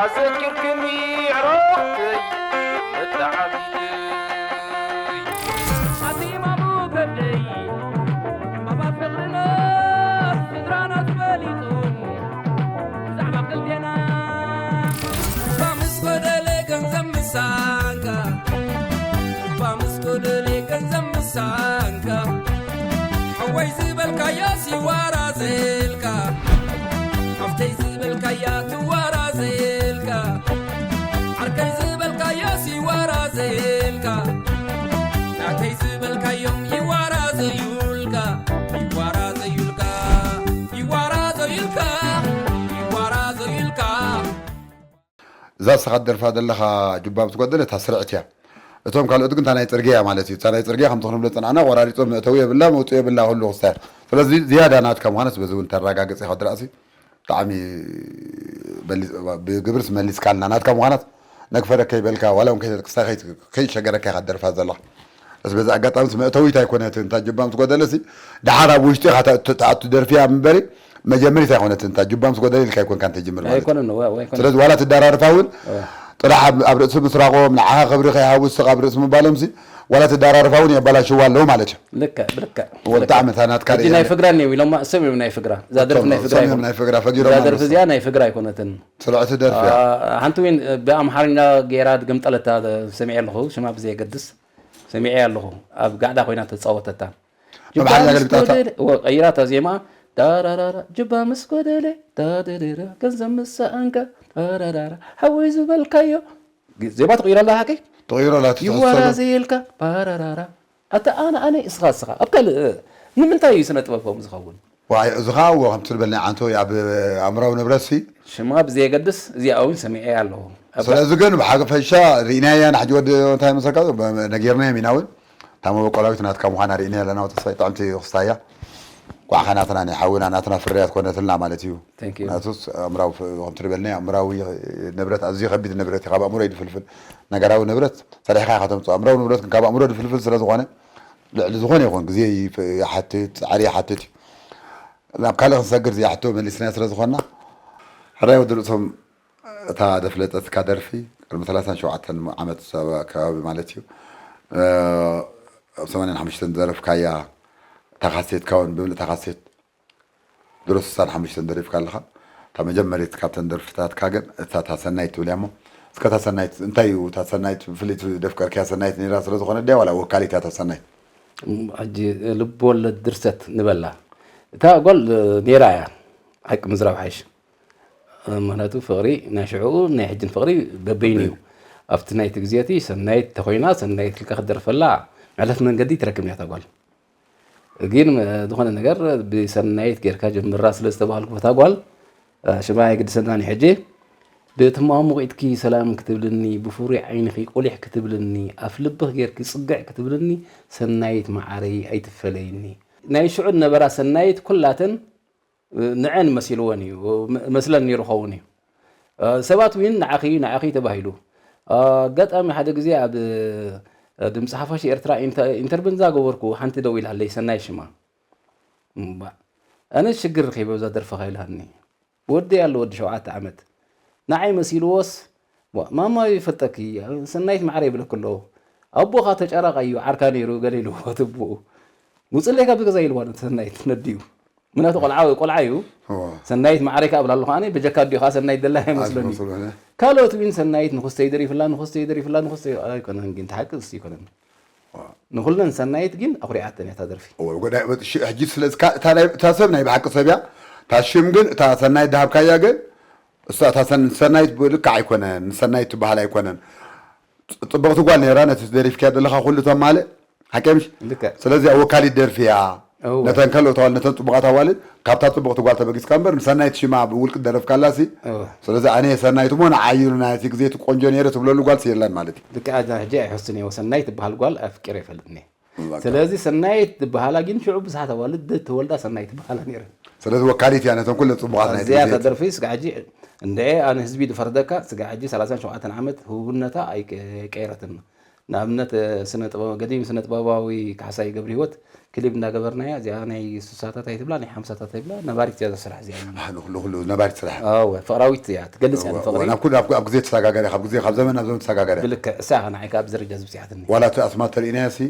ኣዘኪርክኒ ኣዕሩኽተይ ብጣዕሚ ኣቲ ማሙ ከብደይ ማማ ፍቕርና ስድራና ትፈሊጡ ብዛዕባ ክልቴና እባ ምስ ጎደለ ገንዘብ ምሳንካ እባ ምስ ጎደለ ገንዘብ ምሳንካ ሓወይ ዝበልካዮ ሲዋራዘልካ ሓፍተይ ዝበልካያ ትዋራዘልካ ዓርከይ ዝበልካዮ ሲዋራዘልካ ናተይ ዝበልካዮም ይዋራዘዩልካ ይዋራዘዩልካ ይዋራዘዩልካ ይዋራዘዩልካ እዛ እስኻ ትደርፋ ዘለኻ ጁባ ምስ ጎደለ እታ ስርዕት እያ። እቶም ካልኦት ግን እታ ናይ ፅርግያ እያ ማለት እዩ። እታ ናይ ፅርግያ ከምቲ ክንብሎ ዝፀናዕና ቆራሪፆም መእተዊ የብላ መውፅኢ የብላ ኩሉ ክስታይ። ስለዚ ዝያዳ ናትካ ምዃነስ በዚ እውን ተረጋግፅ ኢኻ ድራእሲ ብጣዕሚ በሊ- ብግብርስ መሊስካልና ናትካ ምዃናት ነግፈረ ከይበልካ ዋላ እውን ከይተጥቅስታ ከይሸገረካ ኢኻ ትደርፋ ዘለኻ። እስ በዚ ኣጋጣሚ መእተዊት ኣይኮነትን እታ ጁባ ምስ ጎደለ ሲ ደሓር ኣብ ውሽጢ ኢኻ ትኣቱ ደርፊ እያ እምበሪ መጀመሪት ኣይኮነትን እታ ጁባ ምስ ጎደለ ኢልካ ኣይኮንካን ተጅምር ማለት እዩ። ኣይኮነን እወ እወ ኣይኮነን ስለዚ ዋላ ትደራርፋ እውን ጥራሕ ኣብ ኣብ ርእሲ ምስራቆም ንዓኻ ክብሪ ከይሃቡ እስኻ ኣብ ርእሲ ምባሎም ሲ ዋላ ትደራርፋ እውን የበላሽዋ ኣለዉ ማለት እዩ። ልክዕ ብልክዕ ወጣዕ መታ ናትካ ሕጂ ናይ ፍግራ እኒው ኢሎማ እሶም እዮም ናይ ፍግራ እዛ ደርፊ ናይ ፍግራ ሰሚም ኣይኮነ ናይ ፍግራ ፈጊሮም እዛ ኣለዉ። ደርፊ እዚኣ ናይ ፍግራ ኣይኮነትን ስርዕቲ ደርፊ እያ። ሓንቲ ዊን ብኣምሓርኛ ገይራ ገምጠለታ ሰሚዐ ኣለኹ ሽማ ብዘየገድስ ሰሚዐ ኣለኹ ኣብ ጋዕዳ ኮይና ተፃወተታ ብኣምሓርኛ ገልቢጣታ? ቀይራታ ዜማ ዳራራራ ጅባ ምስ ጎደለ ዳደደረ ገንዘብ ምስ ሰኣንካ ዳራራራ ሓወይ ዝበልካዮ ዜማ ተቕይሮ ኣላ ሓቀይ ተቕይሮ ኣላ ይዋራዘ የልካ ባራራራ ኣታ ኣነ ኣነ እስኻ እስኻ ኣብ ካልእ ንምንታይ እዩ ስነ ጥበብ ከምኡ ዝኸውን ዋይ እዚ ኸዓ እዎ ከምቲ ዝበልናይ ዓንቶ ኣብ ኣእምራዊ ንብረት ሲ ሽማ ብዘየገድስ እዚኣ እውን ሰሚዐ ኣለኹ ኣብ ስለዚ ግን ብሓፈሻ ርኢናያ ንሕጂ ወዲ እንታይ መሰልካ ነጊርናዮም ኢና እውን እታ መበቆላዊት ናትካ ምዃና ርኢናያ ኣለና ተስፋይ ጥዕምቲ ክስታያ ኳዕኻ ናትና ናይ ሓውና ናትና ፍርያት ኮነትልና ማለት እዩ Thank you. ናቱስ ኣእምራዊ ፍ- ከምቲ ዝበልናዮ ኣእምራዊ ንብረት ኣዝዩ ከቢድ ንብረት እዩ ካብ ኣእምሮ ይድፍልፍል ነገራዊ ንብረት ሰሪሕካ ኢኻ ተምፅኦ ኣእምራዊ ንብረት ግን ካብ ኣእምሮ ድፍልፍል ስለ ዝኾነ ልዕሊ ዝኾነ ይኹን ግዜ ይፍ- ይሓትት ፃዕሪ ይሓትት እዩ ናብ ካልእ ክንሰግር እዚኣ ሕቶ መሊስናዮ ስለ ዝኾንና ሕራይ ወዲ ርእሶም እታ ዘፍለጠትካ ደርፊ ቅድሚ ሰላሳን ሸውዓተን ዓመት ከባቢ ማለት እዩ ኣብ ሰማንያን ሓሙሽተን ዝደረፍካያ እታ ካሴትካ እውን ብምልእታ ካሴት ድሮ ስሳን ሓሙሽተን ደሪፍካ ኣለኻ እታ መጀመሪት ካብተን ደርፍታትካ ግን እታ እታ ሰናይት ትብል እያ እሞ እስከ እታ ሰናይት እንታይ እዩ እታ ሰናይት ብፍልይቲ ደፍቀርክያ ሰናይት ነይራ ስለ ዝኾነ ድያ ዋላ ወካሊት እያ እታ ሰናይት ሕጂ ልብ ወለድ ድርሰት ንበላ እታ ጓል ነይራ እያ ሓቂ ምዝራብ ሓይሽ ምክንያቱ ፍቕሪ ናይ ሽዕኡ ናይ ሕጅን ፍቕሪ በበይኑ እዩ ኣብቲ ናይቲ ግዜ እቲ ሰናይት ተኮይና ሰናይት ልካ ክደርፈላ መዕለፍ መንገዲ ትረክብ እያ እታ ጓል ግን ዝኾነ ነገር ብሰናይት ጌርካ ጀምራ ስለ ዝተባሃልኩ እታ ጓል ሽማ ኣይግድሰናን እዩ ሕጂ ብትማሙቕ ኢድኪ ሰላም ክትብልኒ ብፍሩይ ዓይንኺ ቁሊሕ ክትብልኒ ኣፍ ልብኺ ጌርኪ ጽግዕ ክትብልኒ ሰናይት መዓረይ ኣይትፈለይኒ ናይ ሽዑ ነበራ ሰናይት ኩላተን ንዐን መሲልወን እዩ መስለን ነይሩ ኸውን እዩ ሰባት እውን ንዓኺ ንዓኺ ተባሂሉ ኣጋጣሚ ሓደ ግዜ ኣብ ድምፂ ሓፋሽ ኤርትራ ኢንተርቪን ዛገበርኩ ሓንቲ ደው ኢላለይ ሰናይ ሽማ ኣነ ሽግር ረኺበ ብዛ ደርፍኻ ኢላኒ ወዲ ኣሎ ወዲ ሸውዓተ ዓመት ንዓይ መሲልዎስ ማማ ይፈልጠኪ ሰናይት ማዕረ ይብለክ ኣሎ ኣቦኻ ተጫራቃ እዩ ዓርካ ነይሩ ገለ ኢልዎ ትብኡ ውፅለይ ካብ ገዛ ኢልዋ ሰናይት ነድዩ ምክንያቱ ቆልዓ ቆልዓ እዩ ሰናይት ማዕረ ካብ ላሉ ከዓኒ በጀካ ኣዲኡ ከዓ ሰናይት ደላ ኣይመስለኒ ካልኦት ግን ሰናይት ንክስተይ ደሪፍላ ንክስተይ ደሪፍላ ንክስተይ ኣይኮነን ግን ተሓቂ እሱ ይኮነን ንኩለን ሰናይት ግን ኣኩሪዓተን እያ ደርፊ ሕጂ ስለዚ እታ ሰብ ናይ ብሓቂ ሰብ እያ እታ ሽም ግን እታ ሰናይት ድሃብካያ ግን እሳ እታ ሰናይት ልክዕ ኣይኮነን ንሰናይት ትበሃል ኣይኮነን ፅብቕቲ ጓል ነይራ ነቲ ደሪፍካያ ዘለካ ኩሉ ተማልእ ሓቂ ምሽ ልክዕ ስለዚ ወካሊት ደርፊ እያ እወ። ነተን ከልኦት ኣዋልድ ነተን ፅቡቓት ኣዋልድ ካብታ ፅብቕቲ ጓል ተበጊስካ እምበር ንሰናይት ሽማ ብውልቂ ደረፍካላ ሲ እወ። ስለዚ ኣነ ሰናይት እሞ ንዓይሉ ናይቲ ግዜ እቲ ቆንጆ ነይረ ትብለሉ ጓል የላን ማለት እዩ ልክዕ ኣዛ ሕጂ ኣይሕስን እየ ሰናይት ትበሃል ጓል ኣፍቂረ ይፈልጥኒ ስለዚ ሰናይት ትበሃላ ግን ሽዑ ብዙሓት ኣዋልድ ተወልዳ ሰናይት ትበሃላ ነይረን ስለዚ ወካሊት እያ ነተን ኩለን ፅቡቓት ናይቲ እዚኣ ግዜ ተደርፊ ስጋ ሕጂ እንደ ኣነ ህዝቢ ዝፈርደካ ስጋ ሕጂ ሰላሳን ሸውዓተን ዓመት ህቡብነታ ኣይቀየረትን ንኣብነት ስነ ጥበብ ገዲም ስነ ጥበባዊ ካሕሳይ ገብረ ህይወት ክሊብ እንዳገበርናያ እዚኣ ናይ ስሳታት ኣይትብላ ናይ ሓምሳታት ኣይብላ ነባሪት እያ ስራሕ እዚኣ። ንኩሉ ኩሉ ነባሪት ስራሕ። ኣወ ፍቕራዊት እያ ትገልጽ እያ ንፍቕሪ። ናብ ኩሉ ኣብ ኣብ ግዜ ተሰጋገረ ካብ ግዜ ካብ ዘመን ናብ ዘመን ተሰጋገረ። ብልክዕ እሳ ኢኻ ንዓይ ከኣ ብዝርጃ ዝብጽሓትኒ። ዋላ እቲ ኣስማት ተርእናያ ሲ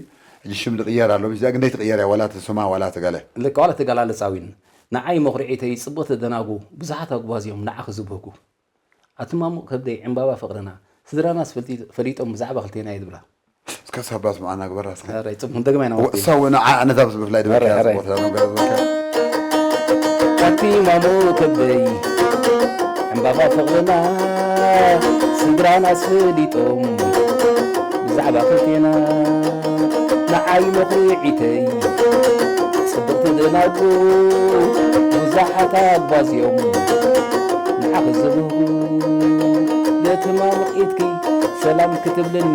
ሕጂ ሽም ዝቕየር ኣሎ ብዚኣ ግን ደይትቕየር እያ ዋላ እቲ ስማ ዋላ እቲ ገለ። ልክዕ ዋላ እቲ ኣገላልጻ ዊን ንዓይ መኹርዒተይ ጽብቕቲ ደናጉ ብዙሓት ኣጉባዝ እዮም ንዓኺ ዝብህጉ። ኣቲ ማሙቕ ከብደይ ዕምባባ ፍቕርና ስድራናስ ፈልጢ- ፈሊጦም ብዛዕባ ክልቴና እየ ዝብላ። እስከ ሳባ ስምዓና ግበራ እስከ። ኧረ ይጽቡን ደግማ ኢና ወ- ወቅቲ። እሳ እውን ዓ- ነዛ ኣብዚ ብፍላይ ኧረ፣ ድበካ ኧረ። ዝቦታ ነው ገረዝ በካ። ኣቲ ማሙቕ ከብደይ ዕምባባ ፍቕርና ስድራናስ ፈሊጦም ብዛዕባ ክልቴና ንዓይ መኹርዒተይ ጽብቕቲ ደናጉ ብዙሓት ኣጓዝዮም ንዓኺ ዝብህጉ። ነቲ ማሙቕ ኢድኪ ሰላም ክትብልኒ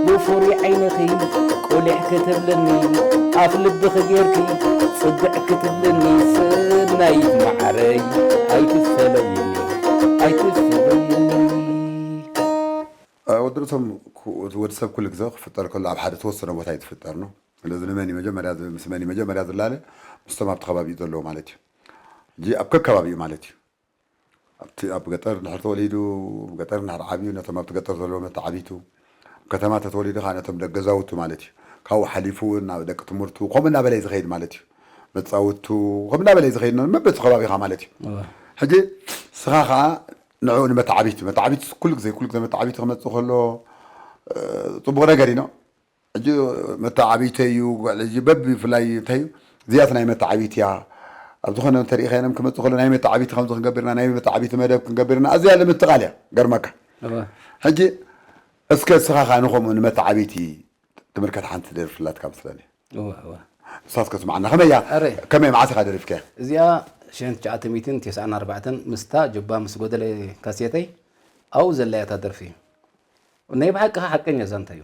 ብፍሩይ ዓይንኺ ቁሊሕ ክትብልኒ ኣፍ ልብኺ ጌርኪ ጽግዕ ክትብልኒ ሰናይት መዓረይ ኣይትፈለይኒ ኣይትፈለይኒ። ወዲ ርእሶም ወዲ ሰብ ኩሉ ግዜ ክፍጠር ከሎ ኣብ ሓደ ተወሰነ ቦታ እዩ ዝፍጠር ነው። ስለዚ ንመን እዩ መጀመርያ ዝ- ምስ መን እዩ መጀመርያ ዝላለ ምስቶም ኣብቲ ከባቢኡ ዘለዉ ማለት እዩ። ሕጂ ኣብ ከከባቢኡ ማለት እዩ። ኣብቲ ኣብ ገጠር እንድሕር ተወሊዱ ኣብ ገጠር እንድሕር ዓብዩ ነቶም ኣብቲ ገጠር ዘለዉ መተዓቢቱ ኣብ ከተማ ተተወሊዱ ከዓ ነቶም ደቂ ገዛውቱ ማለት እዩ። ካብኡ ሓሊፉ እውን ናብ ደቂ ትምህርቱ ከምኡ እናበለ እዩ ዝኸይድ ማለት እዩ። መፃውቱ ከምኡ እናበለ እዩ ዝኸይድ ነው መበቲ ከባቢኻ ማለት እዩ። ሕጂ ስኻ ከዓ ንዕኡ ንመተዓቢቱ መተዓቢቱ ኩሉ ግዜ ኩሉ ግዜ መተዓቢቱ ክመፅእ ከሎ እ፣ ፅቡቅ ነገር እዩ ነው። ሕጂ መተዓቢተይ እዩ ጉዕል ሕጂ በብ ብፍላይ እንታይ እዩ እዚኣት ናይ መተዓቢት እያ። ኣብ ዝኾነ እንተሪኢኻዮም ክመፅእ ከሎ ናይ መተዓቢት ከምዚ ክንገብርና ናይ መተዓቢት መደብ ክንገብርና ኣዝያ ልምትቃል እያ። ገርመካ እወ። ሕጂ እስከ እስኻ ኸዓ ንኸምኡ ንመተዓቢቲ ትምልከት ሓንቲ ደርፊ ኣላትካ መስለኒ። እወ እወ። ንሳ እስከ ስማዕና ከመይ እያ? ኣረ። ከመይ መዓስ ኢኻ ደሪፍካያ? እዚኣ ሽሕን ትሽዓተ ሚእትን ተስዓን ኣርባዕተን ምስታ ጅባ ምስ ጎደለ ካሴተይ ኣብኡ ዘላ እያ እታ ደርፊ። ናይ ብሓቂ ሓቀኛ ዛንታ እዩ።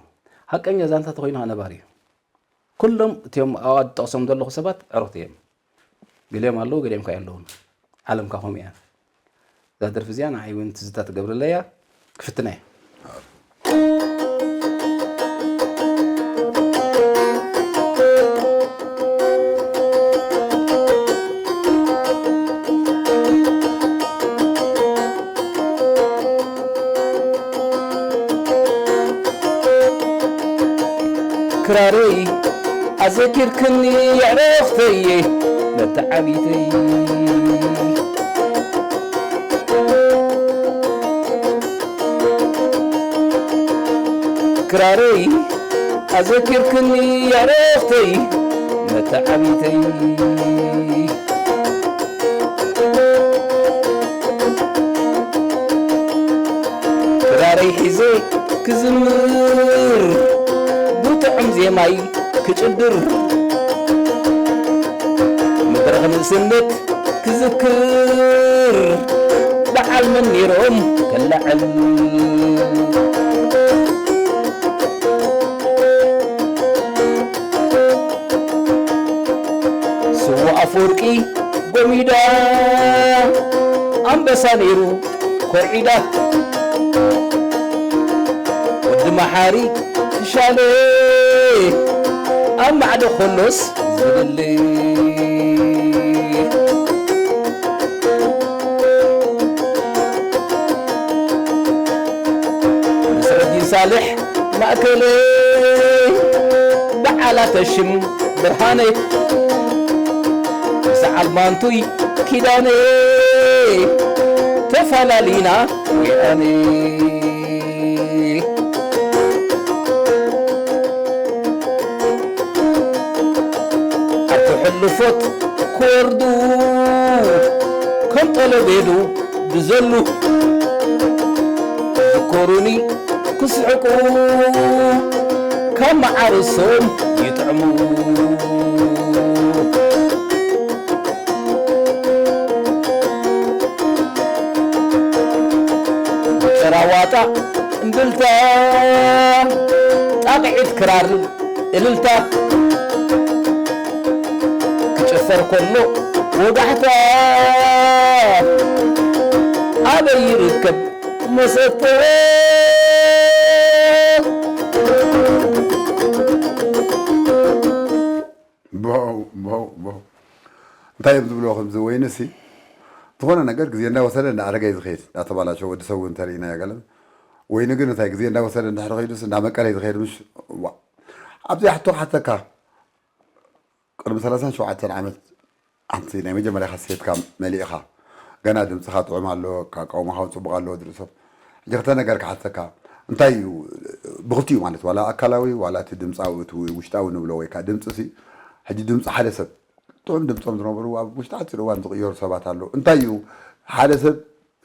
ሓቀኛ ዛንታ ተኾይኑ ከዓ ነባሪ እዩ። ኩሎም እቲኦም ኣብኣ ዝጠቕሶም ዘለኹ ሰባት ዕሩኽቲ እዮም። ገሊኦም ኣለዉ ገሊኦም ከዓ የለዉን። ዓለም ከዓ ከምኡ እያ። እዛ ደርፊ እዚኣ ንዓይ እውን ትዝታ ትገብረለይ እያ። ክፍትና እየ። ክራረይ ኣዘኪርክኒ የዕረኽተይ መተዓቢተይ። ክራረይ ኣዘኪርክኒ የዕረኽተይ መተዓቢተይ። ክራረይ ሒዘ ክዝምር ብጥዑም ዜማይ ክጭድር መድረኽ ንእስነት ክዝክር በዓል መን ነይሮም ከላዕል ስዉእ ኣፈወርቂ ጎሚዳ ኣንበሳ ነይሩ ኮርዒዳ ወዲ መሓሪ ክሻለ ኣብ ማዕዶ ከሎስ ዝብል ንስረዲን ሳልሕ ማእከለይ በዓል ኣተሽም ብርሃነ ምስ ዓልማንቱይ ኪዳነ ተፈላሊና ወያነ ኣብቲ ሕልፎት ክወርዱ ከም ጠለቤዱ ብዘሉ ዝኮሩኒ ክስሕቁ ካብ መዓርሶም ይጥዕሙ ጭራዋጣ እምብልታ ጣቕዒት ክራር እልልታ ክጭፈር ከሎ ወጋሕታ ኣበይ ይርከብ መሰተ ቦው፣ ቦው፣ ቦው። እንታይ እዮም ዝብልዎ ከምዚ ወይኒ ሲ? ዝኾነ ነገር ግዜ እንዳወሰደ እንዳኣረገ እዩ ዝኸይድ፣ እንዳተባላሸወ፣ ወዲ ሰብ እውን እንተርኢናዮ ገለ። ወይኒ ግን እንታይ ግዜ እንዳወሰደ እንድሕር ከይዱስ እንዳመቀለ እዩ ዝኸይድ፣ ምሽ? ዋ። ኣብዚኣ ሕቶ ክሓተካ። ቅድሚ ሰላሳን ሸውዓተን ዓመት ሓንቲ ናይ መጀመርያ ካሴትካ መሊእኻ፣ ገና ድምፅኻ ጥዑም ኣሎ፣ ኣቃውማኻ እውን ፅቡቕ ኣሎ፣ ድርሰብ። ሕጂ ክልተ ነገር ክሓተካ፣ እንታይ እዩ ብኽልቲኡ ማለት፣ ዋላ ኣካላዊ፣ ዋላ እቲ ድምፃዊ፣ እቲ ውሽጣዊ ንብሎ፣ ወይ ከዓ ድምፂ ሲ፣ ሕጂ ድምፂ ሓደ ሰብ፣ ጥዑም ድምፆም ዝነበሩ ኣብ ውሽጢ ሓፂር እዋን ዝቕየሩ ሰባት ኣለዉ። እንታይ እዩ ሓደ ሰብ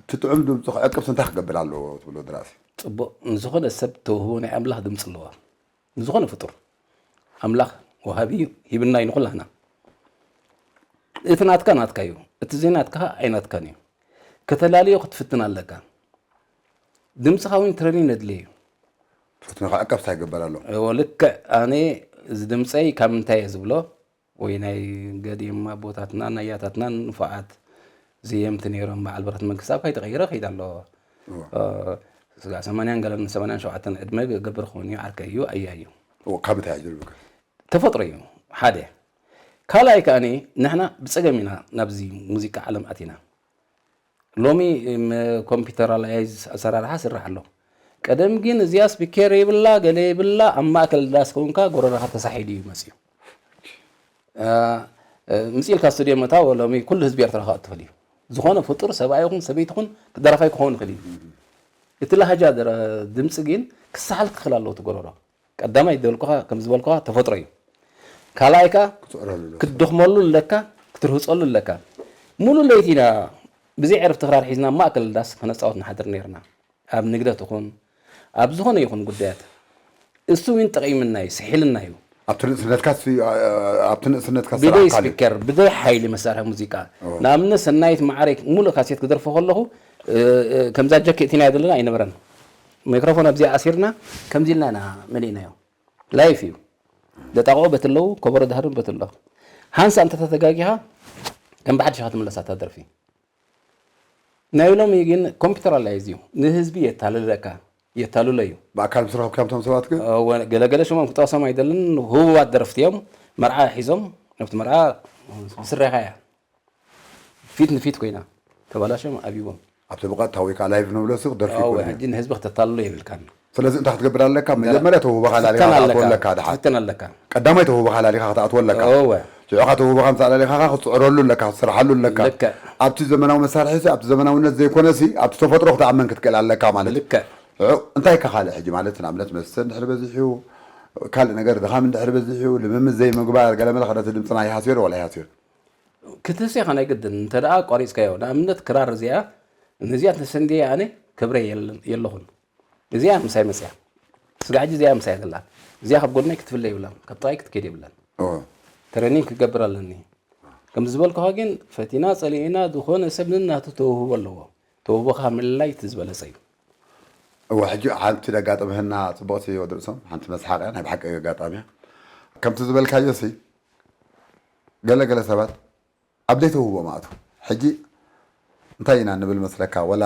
እቲ ጥዑም ድምፁ ክዕቅብስ እንታይ ክገብር ኣለዎ ትብሎ ድራሲ? ፅቡቕ፣ ንዝኾነ ሰብ ተውህቦ ናይ ኣምላኽ ድምፂ ኣለዎ። ንዝኾነ ፍጡር ኣምላኽ ወሃቢ እዩ፣ ሂብና እዩ ንኹላህና። እቲ ናትካ ናትካ እዩ፣ እቲ ዘይናትካ ኣይናትካን እዩ። ከተላልዮ ክትፍትን ኣለካ። ድምፅኻ እውን ትረኒን ነድልየ እዩ። ፈትኖ ከዓ ቀብታ ይግበር ኣሎ። እዎ፣ ልክዕ። ኣነ እዚ ድምፀይ ካብ ምንታይ እየ ዝብሎ? ወይ ናይ ገዲም ኣቦታትና፣ ናይ ኣያታትና ንፉዓት ዘየምቲ ነይሮም፣ በዓል በረኸት መንግስቲ ኣብ ካይተቐይረ ከይድ ኣሎ። እዎ። እ፣ ስጋ ሰማንያን ገለን ሰማንያን ሸውዓተን ዕድመ ገብር ክኸውን እዩ፣ ዓርከይ እዩ፣ ኣያ እዩ። እዎ፣ ካብ እንታይ እዩ ዝብልካ? ተፈጥሮ እዩ፣ ሓደ። ካልኣይ ከኣኒ ንሕና ብጸገም ኢና ናብዚ ሙዚቃ ዓለም ኣቲና። ሎሚ ም-፣ ኮምፒውተራላይዝ ኣሰራርሓ ስራሕ ኣሎ። ቀደም ግን እዚኣ ስፒከር የብላ፣ ገለ የብላ፣ ኣብ ማእከል ዳስ ኮንካ ጎረረኻ ተሳሒሉ እዩ መጽዩ። እ፣ እ፣ ምጽኢልካ ስቱድዮ ምእታው ሎሚ ኩሉ ህዝቢ ኤርትራ ክኣቱ ይኽእል እዩ። ዝኾነ ፍጡር ሰብኣይ ይኹን ሰበይቲ ይኹን ደራፋይ ክኸውን ይኽእል እዩ። እቲ ላህጃ ደረ-፣ ድምጺ ግን ክሰሓል ክኽእል ኣለዎ እቲ ጎረሮ። ቀዳማይ ደልኩኻ፣ ከም ዝበልኩኻ ተፈጥሮ እዩ። ካልኣይ ከኣ ክትዕረሉ ኣለካ። ክትደኽመሉ ኣለካ፣ ክትርህጸሉ ኣለካ። ሙሉእ ለይቲ ኢና ብዘይ ዕረፍቲ ክራር ሒዝና ኣብ ማእከል ዳስ ከነጻወት ንሓድር ነይርና። ኣብ ንግደት ይኹን ኣብ ዝኾነ ይኹን ጉዳያት። እሱ እውን ጠቒምና እዩ፣ ስሒልና እዩ። ኣብቲ ንእስነትካ ሲ-፣ ኣ-፣ ኣብቲ ንእስነትካ ብደይ ዝሰራሕካሉ። ስፒከር፣ ብደይ ሓይሊ መሳርሒ ሙዚቃ። ኦ። ንኣብነት ሰናይት መዓረይ ሙሉእ ካሴት ክደርፎ ከለኹ፣ እ፣ እ፣ ከምዛ ጃኬት ኢና ዘለና ኣይነበረን። ማይክሮፎን ኣብዚኣ ኣሲርና ከምዚ ኢልና ኢና መሊእናዮ። ላይፍ እዩ። ደጣቕኦ በቲ ኣለዉ፣ ከበሮ ዳህርን በቲ ኣሎ። ሃንሳ እንተ ተተጋጊኻ፣ ከም ብሓድሽ ኢኻ ትምለሳ እታ ደርፊ። ናይ ሎሚ ግን ኮምፒውተራላይዝ እዩ። ንህዝቢ የታልለካ፣ የታልሎ እዩ። ብኣካል ምስ ረኸብካዮም እቶም ሰባት ግን? እወ፣ ገለገለ ሽሞም ክጠቕሶም ኣይደልን፣ ህቡባት ደረፍቲ እዮም። መርዓ ሒዞም፣ ናብቲ መርዓ ብስሬኻ እያ። ፊት ንፊት ኮይና፣ ተባላሽዮም ኣብይዎም። ኣብቲ ብቐጥታ ወይ ከዓ ላይቭ ንብሎ ሲ ክደርፊ እወ፣ ይኮን እዩ። ሕጂ ንህዝቢ ክተታልሎ የብልካን። ስለዚ እንታይ ክትገብር ኣለካ? ትፍተን መጀመርያ ተውህቦኻ ላሊኻ ክትፍተን ኣለካ። ክትኣትዎ ኣለካ፣ ድሓር። ክትፍተን ኣለካ። ቀዳማይ ተውህቦኻ ላሊኻ ክትኣትዎ ኣለካ። እወ። ሽዑኻ ተውህቦኻ ምስ ኣላሊኻኻ ክትጽዕረሉ ኣለካ፣ ክትሰርሓሉ ኣለካ። ልክዕ። ኣብቲ ዘመናዊ መሳርሒ ሲ፣ ኣብቲ ዘመናውነት ዘይኮነ ሲ፣ ኣብቲ ተፈጥሮ ክትኣመን ክትክእል ኣለካ ማለት እዩ። ልክዕ። ሽዑ እንታይ ከ ካልእ ሕጂ ማለት ንኣብነት መስተ እንድሕር በዚሑ፣ ካልእ ነገር ድኻም እንድሕር በዚሑ፣ ልምምድ ዘይምግባር፣ ገለ መለ ከ ነቲ ድምፅና ይሃስዮ ዶ ዋላ ይሃስዮ? ክትህስዮ ኢኻ ናይ ግድን፣ እንተ ደኣ ኣቋሪጽካዮ። ንኣብነት ክራር እዚኣ፣ ነዚኣ ተሰንድየ ኣነ ክብረ የለን-፣ የለኹን። እዚኣ ምሳይ መጽያ። ስጋዕ ሕጂ እዚኣ ምሳይ ዘላ። እዚኣ ካብ ጎድነይ ክትፍለ የብላን፣ ካብ ጥቓይ ክትከይድ የብላን። እወ። ትሬኒንግ ክገብር ኣለኒ። ከም ዝበልኩኻ ግን ፈቲና ጸሊእና ዝኾነ ሰብ ነናቱ ተውህቦ ኣለዎ። ተውህቦኻ ምልላይ እቲ ዝበለጸ እዩ። እወ፣ ሕጂ ሓንቲ ደጋጥምህና ጽቡቕቲ ወዲ ርእሶም፣ ሓንቲ መስሓቕ እያ፣ ናይ ብሓቂ ኣጋጣሚ እያ። ከምቲ ዝበልካዮ ሲ፣ ገለ ገለ ሰባት ኣብ ዘይተውህቦ ማእቱ። ሕጂ እንታይ ኢና ንብል መስለካ? ወላ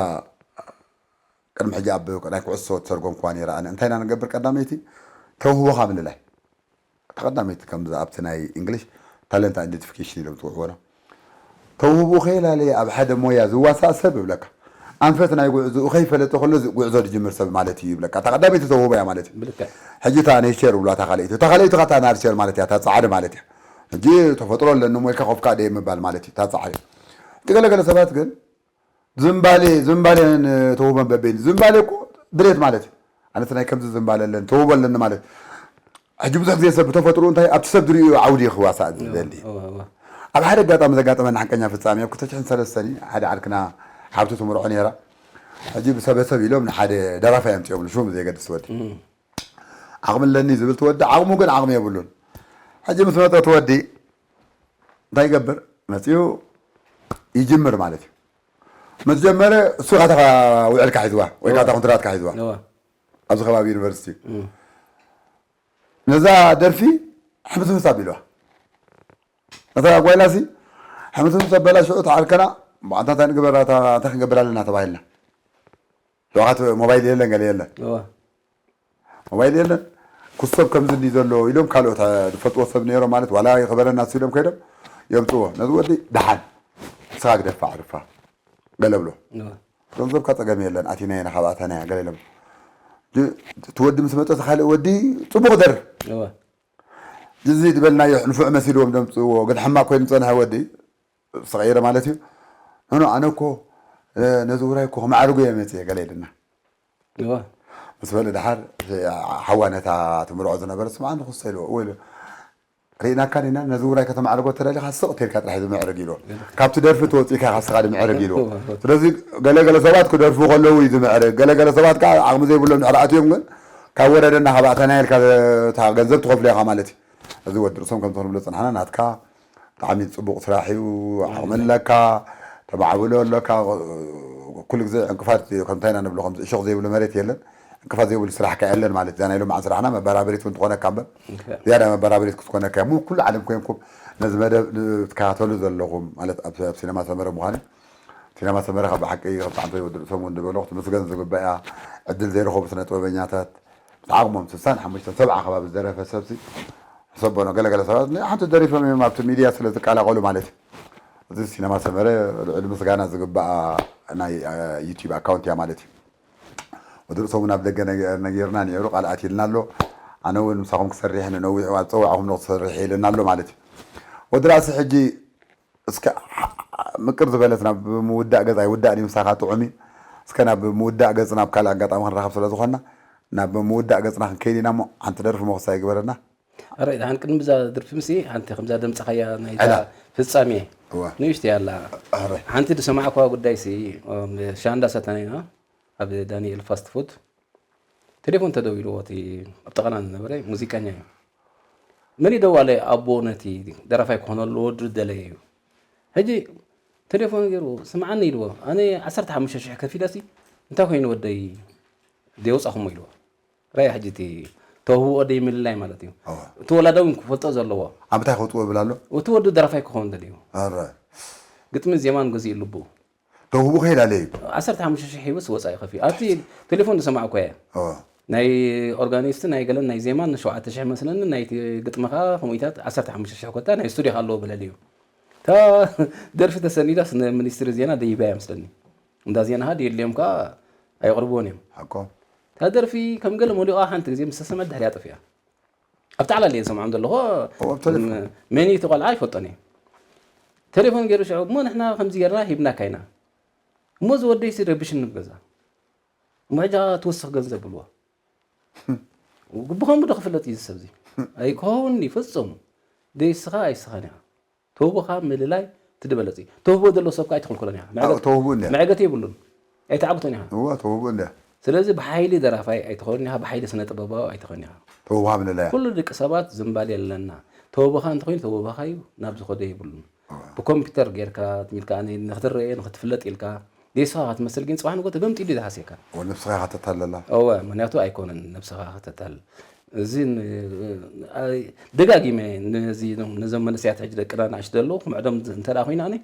ቅድሚ ሕጂ ኣብ ናይ ኩዕሶ ትተርጎምኩዋ ነይራ ኣነ። እንታይ ኢና ንገብር? ቀዳመይቲ ተውህቦኻ ምልላይ። እታ ቀዳመይቲ ከምዚ ኣብቲ ናይ እንግሊሽ ታለንት ኣይደንቲፊኬሽን ኢሎም ዝጽውዕዎ ነው። ተውህቦ ከየላለየ ኣብ ሓደ ሞያ ዝዋሳእ ሰብ ይብለካ። ኣንፈት ናይ ጉዕዞኡ ከይፈለጠ ከሎ እዚ ጉዕዞ ዝጅምር ሰብ ማለት እዩ ይብለካ። እታ ቀዳመይቲ ተውህቦ እያ ማለት እዩ። ብልክዕ። ሕጂ እታ ኔቸር ይብሉዋ እታ ካልኣይቲ። እታ ካልኣይቲ እታ ናርቸር ማለት እያ፣ እታ ጻዕሪ ማለት እያ። ሕጂ ተፈጥሮ ኣለኒ እሞ ኢልካ ኮፍ ከዓ ደየ ምባል ማለት እዩ፣ እታ ጻዕሪ። እቲ ገለገለ ሰባት ግን ዝምባሌ፣ ዝምባሌን ተውህቦን በበይኑ። ዝምባሌ እኮ ድሌት ማለት እዩ። ኣነስ ናይ ከምዚ ዝምባለ ኣለኒ፣ ተውህቦ ኣለኒ ማለት። ሕጂ ብዙሕ ግዜ ሰብ ብተፈጥሮ እንታይ ኣብቲ ሰብ ዝርእዮ ዓውዲ እዩ ክዋሳእ ዝደሊ። እወ፣ እወ። ኣብ ሓደ ኣጋጣሚ ዘጋጠመኒ ሓቀኛ ፍጻሜ፣ ኣብ ክልተ ሽሕን ሰለስተን ሓደ ዓርክና ሓብቱ ትምርዖ ነይራ። ሕጂ ብሰበሰብ ኢሎም ንሓደ ደራፋይ ኣምጺኦምሉ፣ ሽሙ ብዘየገድስ ወዲ። እም። ዓቕሚ ኣለኒ ዝብል እቲ ወዲ፣ ዓቕሙ ግን ዓቕሚ የብሉን። ሕጂ ምስ መጸ እቲ ወዲ እንታይ ይገብር? መጺኡ ይጅምር ማለት እዩ። ምስ ጀመረ እሱ ኢኻ እታ ውዕልካ ሒዝዋ ወይ ከዓ እወ። እታ ኮንትራትካ ሒዝዋ። እወ። ኣብዚ ከባቢ ዩኒቨርሲቲ። እም። ነዛ ደርፊ ሕምስምስ ኣቢልዋ። ነታ ጓይላሲ ሕምስምስ ኣበላ ሽዑ ተዓርከና፣ "ኣንታ እንታይ ንግበር፣ ኣታ እንታይ ክንገብር ኣለና?" ተባሂልና። ሽዑ ሞባይል የለን፣ ገለ የለን። እወ። ሞባይል የለን። ክሶብ ከምዚ እንዲ ዘሎ ኢሎም ካልኦት ዝፈልጥዎ ሰብ ነይሮም ማለት ዋላ ይኽበረና ንሱ ኢሎም ከይዶም የምፅዎ ነዚ ወዲ ደሓን ንስኻ ግደፋ ዕርፋ ገለ ብሎ ገንዘብካ ፀገም የለን ኣቲና ኢና ካብ ኣተናያ ገለ ኢሎም እቲ ወዲ ምስ መፀ ካልእ ወዲ ፅቡቕ ደር እዚ ዝበልናዮ ንፉዕ መሲልዎም ደምፅዎ ግን ሕማቅ ኮይኑ ዝፀንሐ ወዲ ዝተቐየረ ማለት እዩ። ኖኖ ኣነ እኮ ነዚ ውራይ እኮ ክማዕርጎ እየ መፅየ ገለ ኢልና ምስ በለ ደሓር ሓዋ ነታ ትምርዖ ዝነበረ ስምዓ ንክስተ ኢልዎ እወ ኢሉ ርኢናካ ዲና ነዚ ውራይ ከተማዕርጎ ተደሊኻ ስቕ ተልካ ጥራሕ ዝምዕርግ ኢልዎ ካብቲ ደርፊ ተወፂእካ ኢኻ ስኻ ድምዕርግ ኢልዎ ስለዚ ገለገለ ሰባት ክደርፉ ከለዉ እዩ ዝምዕርግ ገለገለ ሰባት ከዓ ዓቕሚ ዘይብሎም ድሕሪ ኣትዮም ግን ካብ ወረደና ካብ ኣተና ኢልካ ገንዘብ ትኸፍሎ ኢኻ ማለት እዩ እዚ ወዲ ርእሶም ከምቲ ክንብሎ ዝፅናሕና ናትካ ብጣዕሚ ፅቡቕ ስራሕ እዩ ዓቕሚ ኣለካ ተማዕብሎ ኣለካ ኩሉ ግዜ ዕንቅፋት ከምታይ ኢና ንብሎ ከምዚ እሾኽ ዘይብሉ መሬት የለን ዕንቅፋት ዘይብሉ ስራሕ ከ የለን ማለት እዛ ናይ ሎማዓን ስራሕና መበራበሪት እውን ትኾነካ እምበር ዝያዳ መበራበሪት ክትኮነካ እያ ኩሉ ዓለም ኮይንኩም ነዚ መደብ ትከታተሉ ዘለኹም ማለት ኣብ ሲነማ ሰመረ ምዃኑ ሲነማ ሰመረ ካብ ብሓቂ ከምቲ ዓንተ ወዲ ርእሶም እውን ዝበሎ ክትምስገን ዝግባእ እያ ዕድል ዘይረኸቡ ስነ ጥበበኛታት ዓቕሞም ስሳን ሓሙሽተን ሰብዓ ከባቢ ዝደረፈ ሰብሲ ሕሰቦ ነው። ገለገለ ሰባት ሓንቲ ደሪፎም እዮም ኣብቲ ሚድያ ስለ ዝቀላቀሉ ማለት እዩ። እዚ ሲነማ ሰመረ ልዑል ምስጋና ዝግባኣ ናይ ዩቲዩብ ኣካውንት እያ ማለት እዩ። ወዲ ርእሶም ናብ ደገ ነጊርና ነይሩ ቃል ኣትልና ኣሎ። ኣነ እውን ምሳኹም ክሰርሕ ንነዊሕ እዋን ዝፀዋዕኹም ንክትሰርሕ ኢልና ኣሎ ማለት እዩ። ወዲ ራእሲ ሕጂ እስከ ምቅር ዝበለት ናብ ምውዳእ ገዛ ይውዳእ ድዩ ምሳኻ ጥዑም እዩ እስከ ናብ ምውዳእ ገጽ ናብ ካልእ ኣጋጣሚ ክንራኸብ ስለ ዝኾንና ናብ ምውዳእ ገጽና ክንከይድ ኢና እሞ ሓንቲ ደርፊ መወሳ ይግበረና ኣረ ሓን ቅድሚ ብዛ ደርፊ ምስ ሓንቲ ከምዛ ደምፅኻያ ናይዛ ፍጻሜ ንእሽተይ ኣላ ሓንቲ ዝሰማዕኳ ጉዳይ ሲ ሻንዳ ሰተናይና ኣብ ዳንኤል ፋስት ፉድ ቴሌፎን ተደዊልዎ እቲ ኣብ ጥቐና ዝነበረ ሙዚቀኛ እዩ። መን እዩ ደዋለ ኣቦ ነቲ ደራፋይ ክኾነሉ ወዱ ዝደለየ እዩ። ሕጂ ቴሌፎን ገይሩ ስምዓኒ ኢልዎ ኣነ ዓሰርተ ሓሙሽተ ሽሕ ከፊለሲ እንታይ ኮይኑ ወደይ ደየውፃኹሞ ኢልዎ። ራይ ሕጂ እቲ ተውህብኦ ደይ ምልላይ ማለት እዩ። እቲ ወላዳ እውን ክፈልጦ ዘለዎ። ኣብ ምንታይ ከውፅዎ ይብል ኣሎ? እቲ ወዱ ደራፋይ ክኸውን ደልዩ። ግጥምን ዜማን ገዚኡ ልቡ። ተውህቡ ከይድ ኣለ እዩ። ዓሰርተ ሓሙሽተ ሽሕ ሂቡስ ወፃኢ ከፊ ኣብቲ ቴሌፎን ዝሰማዕኮ እየ። ናይ ኦርጋኒስት ናይ ገለን ናይ ዜማን ሸውዓተ ሽሕ መስለኒ ናይ ግጥሚ ከዓ ከምኡታት ዓሰርተ ሓሙሽተ ሽሕ ኮታ ናይ ስቱዲዮ ኣለዎ በለል እዩ። እታ ደርፊ ተሰኒዳስ ንሚኒስትሪ ዜና ደይባ እያ መስለኒ። እንዳ ዜና ሃ ድየድልዮም ከዓ ኣየቕርብዎን እዮም። ሓቆ። እታ ደርፊ ከም ገለ መሊቋ ሓንቲ ግዜ ምስ ተሰምዐት ድሕሪያ ጠፊኣ። ኣብቲ ዓላል እየ ዝሰምዖም ዘለኹ። መን እዩ እቲ ቆልዓ ኣይፈልጦን እየ። ቴሌፎን ገይሩ ሽዑ እሞ ንሕና ከምዚ ጌርና ሂብናካ ኢና። እሞ እዚ ወደይሲ ረብሽኒ ኣብ ገዛ። እሞ ሕጂ ትወስኽ ገንዘብ ብልዎ። ብኸምኡ ዶ ክፍለጥ እዩ እዚ ሰብዚ? ኣይክኸውን እዩ ፍጹም። ደይስኻ ኣይስኻን ኢኻ። ተውህቦኻ ምልላይ እቲ ዝበለፅ እዩ። ተውህቦ ዘለዎ ሰብ ከዓ ኣይትኽልክሎን ኢኻ። መዕገት- ተውህቦ እንድያ። መዕገቲ የብሉን። ኣይትዓግቶን ኢኻ። እዋ ተውህቦ እንድያ። ስለዚ ብሓይሊ ደራፋይ ኣይትኸውን ኢኻ፣ ብሓይሊ ስነ ጥበባዊ ኣይትኸውን ኢኻ። ተውህቦኻ ምልላያ። ኩሉ ደቂ ሰባት ዝምባል የለና። ተውህቦኻ እንተኾይኑ ተውህቦኻ እዩ፣ ናብ ዝኸዶ የብሉን። ብኮምፒውተር ጌርካ ትሚልካ ኣነ ንክትረኤ ንክትፍለጥ ኢልካ ደስኻ ክትመስል ግን ፅባሕ ንጎ ተገምጢሉ እዩ ዝሃስየካ። እወ፣ ነብስኻ ኢኻ ተታልላ። እወ፣ ምክንያቱ ኣይኮነን ነብስኻ ከተታልል። እዚ ን- ኣይ- ደጋጊመ ነዚ ነዞም መንእሰያት ሕጂ ደቅና ንኣሽቱ ዘለዉ ክምዕዶም እንተ ደኣ ኮይና ኣነ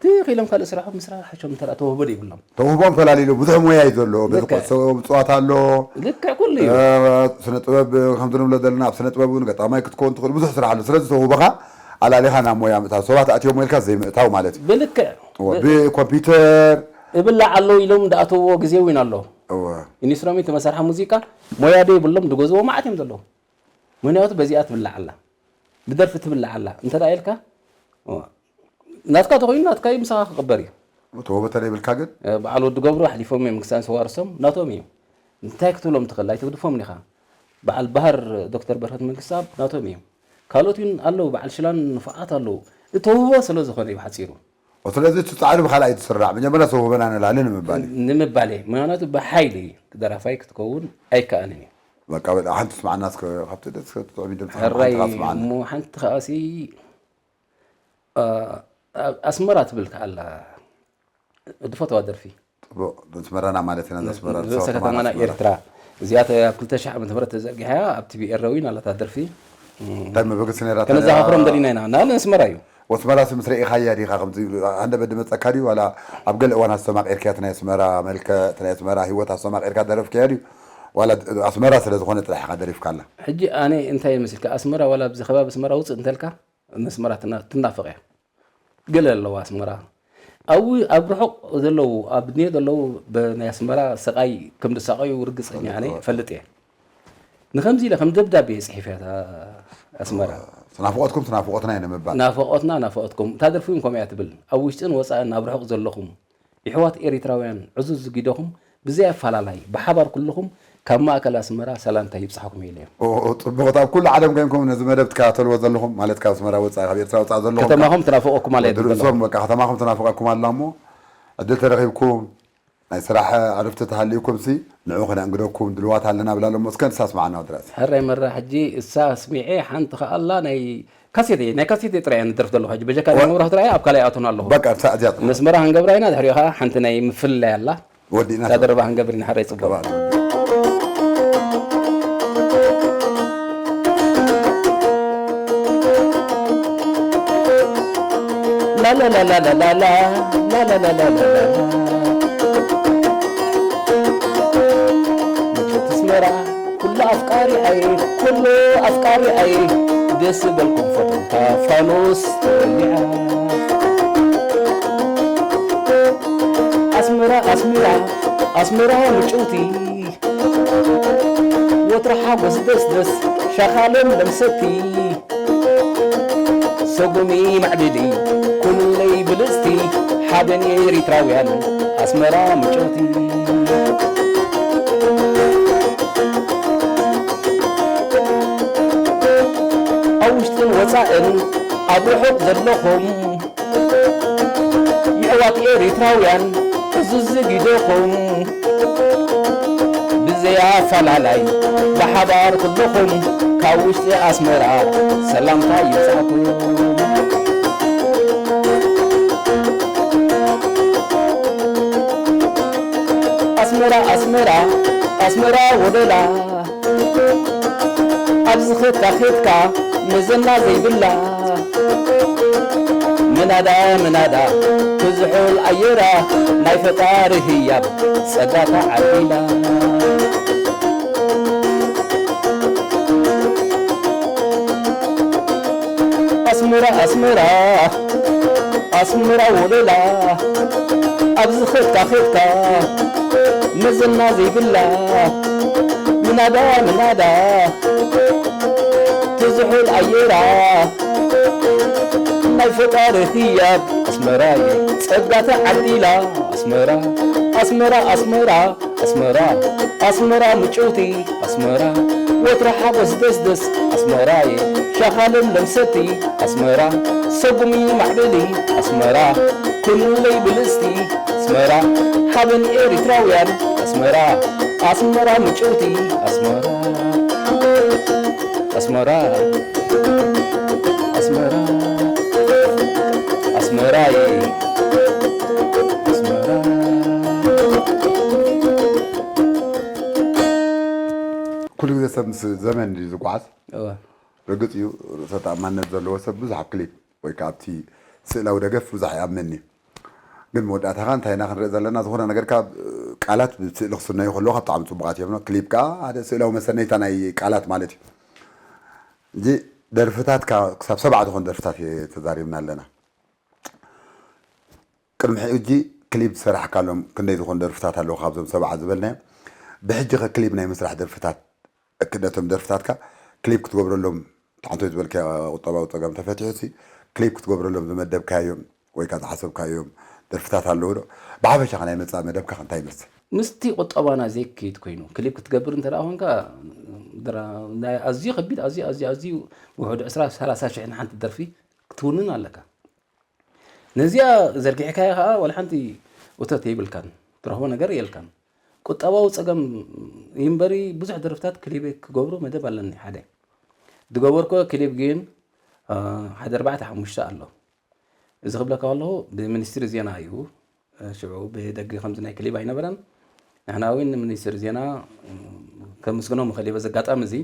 ትኽ ኢሎም ካልእ ስራሖም ምስራሕ ሓሾም እንተ ደኣ ተውህቦ ዘይብሎም። ተውህቦም ፈላሊሉ ብዙሕ ሞያ እዩ ዘሎ። በዚ ልክዕ። ኩዕሶ ምፅዋት ኣሎ። ልክዕ ኩሉ እዩ። እ፣ ስነ ጥበብ ከምዚ ንብሎ ዘለና ኣብ ስነ ጥበብ እውን ገጣማይ ክትከውን ትኽእል ብዙሕ ስራሕ ኣሎ። ስለዚ ተውህቦኻ ኣላሊኻ ናብ ሞያ ምእታው ሰባት ኣትዮም ኢልካ ዘይምእታው ማለት እዩ። ብልክዕ እወ፣ ብኮምፒውተር እብላዕ ኣሎ ኢሎም ዝኣተውዎ ግዜ እውን ኣሎ። እወ። ኢንስትሩሜንት መሳርሒ ሙዚቃ ሞያ ዶ ይብሎም ዝገዝዎ መዓት እዮም ዘለዉ። ምክንያቱ በዚኣ ትብላዕ ኣላ ብደርፊ ትብላዕ ኣላ እንተ ደኣ ኢልካ እወ፣ ናትካ ተኾይኑ ናትካ እዩ ምሳኻ ክቕበር እዩ። ተወ በተለይ ብልካ ግን በዓል ወዲ ገብሩ ኣሕሊፎም እዮም ክሳን ሰዋርሶም ናቶም እዩ። እንታይ ክትብሎም ትኽእል ኣይትግድፎም ኢኻ። በዓል ባህር ዶክተር በረኸት መንግስተኣብ ናቶም እዩ። ካልኦት እውን ኣለዉ በዓል ሽላን ንፉዓት ኣለዉ። እተውህቦ ስለ ዝኾነ እዩ ሓፂሩ። ስለዚ እቲ ፃዕሪ ብካልኣይ ትስራዕ መጀመርያ ሰውህበና ንላሊ ንምባል እዩ። ንምባል እየ ምክንያቱ ብሓይሊ ደራፋይ ክትከውን ኣይከኣልን እዩ። በቃ በቃ ሓንቲ ስማዕና እስከ ካብቲ ደስ ትጥዕሚ ድምፂ ሕራይ ሓንቲ ስማዕና እሞ ሓንቲ ከኣሲ ኣስመራ ትብል ከኣላ ድፈተዋ ደርፊ ጽቡቕ ነስመራና ማለት ኢና ነስመራ ርእሰ ከተማና ኤርትራ እዚኣ ኣብ ክልተ ሽሕ ዓመተ ምህረት ተዘርጊሓ እያ ኣብ ቲቪ ኤረዊን ኣላታ ደርፊ እንታይ መበገሲ ነይራ ከነዘኻኽሮም ደሊና ኢና እና ነስመራ እዩ ወስመራ ስምስ ርኢኻያ ዲኻ ከምዚ ሃንደበት ድመፀካ ድዩ ዋላ ኣብ ገለ እዋን ኣስተማቂርካያ እቲ ናይ ኣስመራ መልክዕ እቲ ናይ ኣስመራ ህይወት ኣስተማቂርካ ደረፍካያ ድዩ ዋላ ኣስመራ ስለ ዝኾነ ጥራሕ ኢኻ ደሪፍካላ። ሕጂ ኣነ እንታይ ይመስልካ፣ ኣስመራ ዋላ ኣብዚ ከባቢ ኣስመራ ውፅእ እንተልካ፣ ንኣስመራ ትናፍቕ እያ። ገለ ኣለዋ ኣስመራ። ኣብ ኣብ ርሑቕ ዘለዉ፣ ኣብ ድንዮ ዘለዉ፣ ብናይ ኣስመራ ስቓይ ከም ዝሳቐዩ ርግጸኛ ኣነ እፈልጥ እየ። ንኸምዚ ኢለ ከም ደብዳቤ እየ ጽሒፈያ እታ ኣስመራ። ናፍቖትኩም ናፍቖትና እዩ ንምባል። ናፍቖትና ናፍቖትኩም። እታ ደርፊ እውን ከምኡ እያ ትብል። ኣብ ውሽጥን ወጻእን ኣብ ርሑቕ ዘለኹም የሕዋት ኤሪትራውያን ዕዙዝ ዝጊደኹም ብዘይ ኣፋላላይ ብሓባር ኩልኹም ካብ ማእከል ኣስመራ ሰላምታ ይብጻሕኩም ኢለ እየ። ኦ፣ ጽቡቕ። ኣብ ኩሉ ዓለም ኮይንኩም ነዚ መደብ ትከታተልዎ ዘለኹም፣ ማለት ካብ ኣስመራ ወጻኢ፣ ካብ ኤርትራ ወጻኢ ዘለኹም፣ ከተማኹም ትናፍቐኩም ኣላ ወዲ ርእሶም በቃ ከተማኹም ትናፍቐኩም ኣላ እሞ፣ ዕድል ተረኺብኩም ናይ ስራሕ ዕርፍቲ ተሃልዩኩም ሲ ንዑ ከነእንግደኩም ድልዋት ኣለና ብላ እሞ፣ እስከ ንሳ ስማዕና ወዲ ራእሲ። ሕራይ መራ፣ ሕጂ እሳ ስሚዐ ሓንቲ ከኣ ኣላ ናይ ካሴተይ፣ ናይ ካሴተይ ጥራይ እየ ንደርፍ ዘለኹ። ሕጂ በጀካ ናይ መብራህቱ ራእየ ኣብ ካልኣይ ኣቶን ኣለኹ። በቃ፣ እሳ እዚኣ ጥራሕ። መስመራ ክንገብራ ኢና፣ ድሕሪኡ ከኣ ሓንቲ ናይ ምፍልላይ ኣላ። ወዲእና እታ ደረባ ክንገብር ኢና፣ ሕራይ ጽቡቕ። ገባእ። ላላላላላላ፣ ላላላላላላ። ምቸት ኣስመራ፣ ኩሉ ኣፍቃሪ ኣይ፣ ኩሉ ኣፍቃሪ ኣይ፣ ደስ በልኩም ፈተውታ ፋኖስ ተወሊዓ። ኣስመራ፣ ኣስመራ፣ ኣስመራ ምጭውቲ፣ ወትሩ ሓጎስ ደስደስ፣ ሸኻሎም ለምሰቲ። ሰጉሚ ማዕብሊ ኩንለይ ብልጽቲ፣ ሓበን ኤሪትራውያን ኣስመራ ምጭውቲ። ኣብ ውሽጥን ወጻእን ኣብ ርሑቕ ዘለኹም፣ የሕዋት ኤሪትራውያን ዕዙዝ ዝጊደኹም፣ ብዘይ ኣፈላላይ ብሓባር ኩልኹም፣ ካብ ውሽጢ ኣስመራ ሰላምታ ይብጻሕኩም። ኣስመራ፣ ኣስመራ፣ ኣስመራ ወለላ፣ ኣብዚ ኸድካ ኸድካ መዘና ዘይብላ፣ ምናዳ ምናዳ ትዝሑል ኣየራ፣ ናይ ፈጣሪ ህያብ ጸጋ ተዓዲላ። ኣስመራ ኣስመራ ኣስመራ ወለላ፣ ኣብዚ ኸድካ ኸድካ መዘና ዘይብላ፣ ምናዳ ምናዳ ትዝሑል ኣየራ፣ ናይ ፈጣሪ ህያብ ኣስመራየ ጸጋ ተዓዲላ። ኣስመራ ኣስመራ ኣስመራ ኣስመራ ኣስመራ ምጭውቲ ኣስመራ፣ ወትሩ ሓጎስ ደስደስ ኣስመራየ፣ ሸኻ ለምለም ሰቲ ኣስመራ፣ ሰጉሚ ማዕበሊ ኣስመራ፣ ኩንለይ ብልጽቲ ኣስመራ፣ ሓበን ኤሪትራውያን ኣስመራ፣ ኣስመራ ምጭውቲ ኣስመራ፣ ኣስመራ፣ ኣስመራ፣ ኣስመራየ፣ ኣስመራ። ኩሉ ግዜ ሰብ ምስ ዘመን ድዩ ዝጓዓዝ? እወ። ርግጽ እዩ፣ ርእሰ ተኣማንነት ዘለዎ ሰብ ብዙሕ ኣብ ክሊፕ ወይ ከዓ ኣብቲ ስእላዊ ደገፍ ብዙሕ ይኣምን እዩ። ግን መወዳእታኻ እንታይ ኢና ክንርኢ ዘለና? ዝኾነ ነገር ካብ ቃላት ብስእሊ ክስነዩ ከለዉ ካብ ብጣዕሚ ጽቡቓት እዮም። ክሊፕ ከዓ ሓደ ስእላዊ መሰነይታ ናይ ቃላት ማለት እዩ። እዚ ደርፍታትካ ክሳብ ሰብዓ ዝኾኑ ደርፍታት ተዛሪብና ኣለና። ቅድሚ ሕጂ ክሊፕ ዝሰራሕካሎም ክንደይ ዝኾኑ ደርፍታት ኣለዉ ካብዞም ሰብዓ ዝበልናዮም? ብሕጂ ኸ ክሊፕ ናይ ምስራሕ ደርፍታት፣ እክነቶም ደርፍታትካ ክሊፕ ክትገብረሎም፣ ትሓንቶ ዝበልካዮ ቁጠባዊ ጸገም ተፈቲሑ ሲ ክሊፕ ክትገብረሎም ዝመደብካዮም ወይ ከኣ ዝሓሰብካዮም ደርፍታት ኣለዉ ዶ? ብሓፈሻ ኸ ናይ መጻኢ መደብካ ኸ እንታይ ይመስል? ምስቲ ቁጠባና ዘይከይድ ኮይኑ ክሊፕ ክትገብር እንተ ደኣ ኾንካ፣ ድራ-፣ ናይ ኣዝዩ ከቢድ፣ ኣዝዩ፣ ኣዝዩ፣ ኣዝዩ ውሑድ ዕስራ ሰላሳ ሽሕ ንሓንቲ ደርፊ ክትውንን ኣለካ። ነዚኣ ዘርጊሕካያ ኸኣ ዋላ ሓንቲ እቶት የብልካን፣ ትረኽቦ ነገር የልካን። ቁጠባዊ ጸገም እዩ እምበሪ ብዙሕ ደርፍታት ክሊፕ ክገብሮ መደብ ኣለኒ። ሓደ ዝገበርኩ ክሊፕ ግን፣ አ፣ ሓደ ኣርባዕተ ሓሙሽተ ኣሎ። እዚ ክብለካ ከለኹ ብሚኒስትሪ ዜና እዩ። ሽዑ ብደገ ከምዚ ናይ ክሊፕ ኣይነበረን። ንሕና እውን ንሚኒስትሪ ዜና፣ እም፣ ከመስግኖም እኽእል እየ። በዚ ኣጋጣሚ እዚ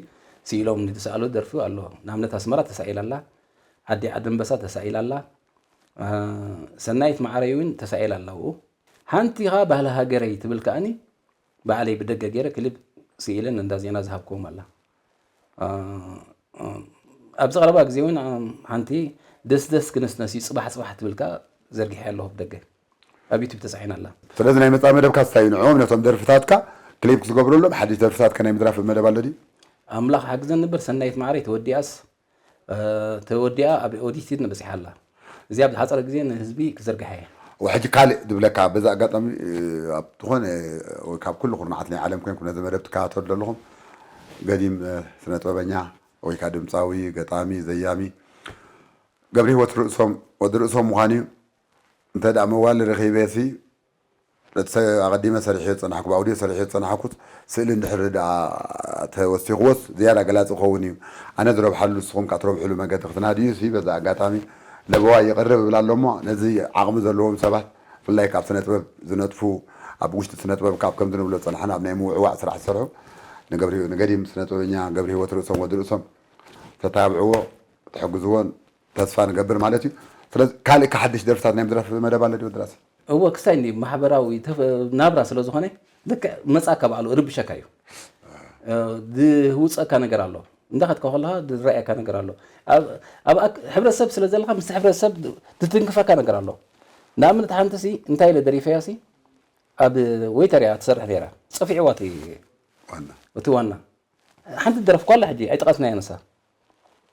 ስኢሎም ንዝሰኣሉ ደርፊ ኣሎ። ንኣብነት ኣስመራ ተሳኢላ ኣላ፣ ዓዲ ዓዲ ኣንበሳ ተሳኢላ ኣላ፣ አ፣ ሰናይት መዓረይ እውን ተሳኢላ ኣላ ኣብኡ። ሓንቲ ኸኣ ባህሊ ሃገረይ ትብል ከኣኒ ባዕለይ ብደገ ገይረ ክሊፕ ስኢልን እንዳ ዜና ዝሃብክዎም ኣላ። እ፣ እ፣ ኣብዚ ቀረባ ግዜ እውን፣ እ፣ ሓንቲ ደስ ደስ ክንስነስ እዩ፣ ጽባሕ ጽባሕ ትብል ከኣ ዘርጊሐ ኣለኹ ብደገ። ኣብ ዩቱብ ተጻዒና ኣላ። ስለዚ ናይ መጻኢ መደብካ እንታይ እዩ? ንዕኦም ነቶም ደርፍታትካ ክሊፕ ክትገብረሎም፣ ሓድሽ ደርፍታትካ ናይ ምድራፍ መደብ ኣሎ ድዩ? ኣምላኽ ሓግዘኒ እምበር፣ ሰናይት ማዕረይ ተወዲኣስ፣ እ፣ ተወዲኣ ኣብ ኦዲት በጺሓ ኣላ። እዚኣ ኣብ ዝሓጸረ ግዜ ንህዝቢ ክዘርግሓ እየ። ወሕጂ ካልእ ድብለካ፣ በዚ ኣጋጣሚ፣ እ፣ ኣብ ዝኾነ ወይ ካብ ኩሉ ኩርናዓት ናይ ዓለም ኮንኩ ነዚ መደብ ትከታተሉ ዘለኹም፣ ገዲም፣ እ፣ ስነ ጥበበኛ ወይ ከዓ ድምፃዊ፣ ገጣሚ፣ ዘያሚ ገብረ ህይወት ርእሶም፣ ወዲ ርእሶም ምዃኑ እዩ። እንተ ደኣ መዋል ረኺበ ሲ፣ ነቲ ሰ-፣ ኣቐዲመ ሰሪሐዮ ዝጸናሕኩ፣ ብኣውዲዮ ሰሪሐዮ ዝጸናሕኩት ስእሊ እንድሕር ደኣ ተወሲኽዎስ ዝያዳ ገላጺ ክኸውን እዩ። ኣነ ዝረብሓሉ ንስኹም ከኣ ትረብሕሉ መገዲ ክትናድዩ ሲ፣ በዚ ኣጋጣሚ ለበዋ ይቕርብ እብላ ኣሎ እሞ፣ ነዚ ዓቕሚ ዘለዎም ሰባት፣ ብፍላይ ካብ ስነ ጥበብ ዝነጥፉ፣ ኣብ ውሽጢ ስነ ጥበብ ካብ ከምዚ ንብሎ ዝጸናሕና ኣብ ናይ ምውዕዋዕ ስራሕ ዝሰርሑ፣ ንገብሪ-፣ ንገዲም ስነ ጥበበኛ ገብረ ህይወት ርእሶም ወዲ ርእሶም ተታብዕዎ፣ ትሕግዝዎን ተስፋ ንገብር ማለት እዩ። ስለዚ ካልእ ከ ሓድሽ ደርፍታት ናይ ምድራፍ መደብ ኣሎ ድዩ ወዲ ራእሲ? እወ፣ ክሳይ እንዲ ማሕበራዊ ተፈ-፣ ናብራ ስለ ዝኾነ፣ ልክዕ መጻካ በዓሉ ርብሸካ እዩ። እ፣ ዝህውጸካ ነገር ኣሎ። እንዳኸድካ ከለኻ ዝረኣየካ ነገር ኣሎ። ኣብ፣ ኣብ ኣክ-፣ ሕብረተሰብ ስለ ዘለኻ፣ ምስቲ ሕብረተሰብ ዝትንክፈካ ነገር ኣሎ። ንኣብነት፣ ሓንቲ ሲ፣ እንታይ ኢለ ደሪፈያ ሲ፣ ኣብ ዌይተር እያ ትሰርሕ ነይራ። ጸፊዕዋ እቲ ዋና። እቲ ዋና። ሓንቲ ደረፍኳ ኣላ ሕጂ፣ ኣይጠቐስናያ ንሳ።